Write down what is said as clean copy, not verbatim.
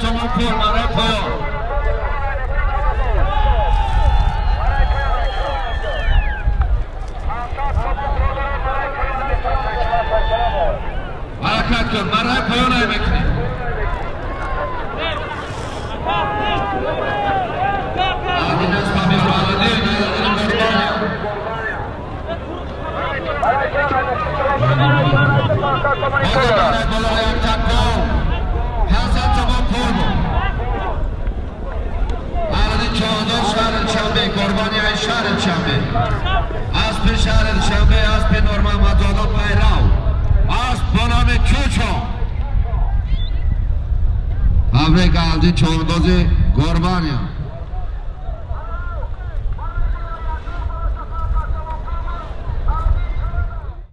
Сомон пул барои поён. Ҳаракат кун, барои поён ай мекунӣ. اسب شهر دوشنبه، اسب نورمحمدزاده پیرو، اسب با نام چوچو. تبریک از چهارداز قربانیان.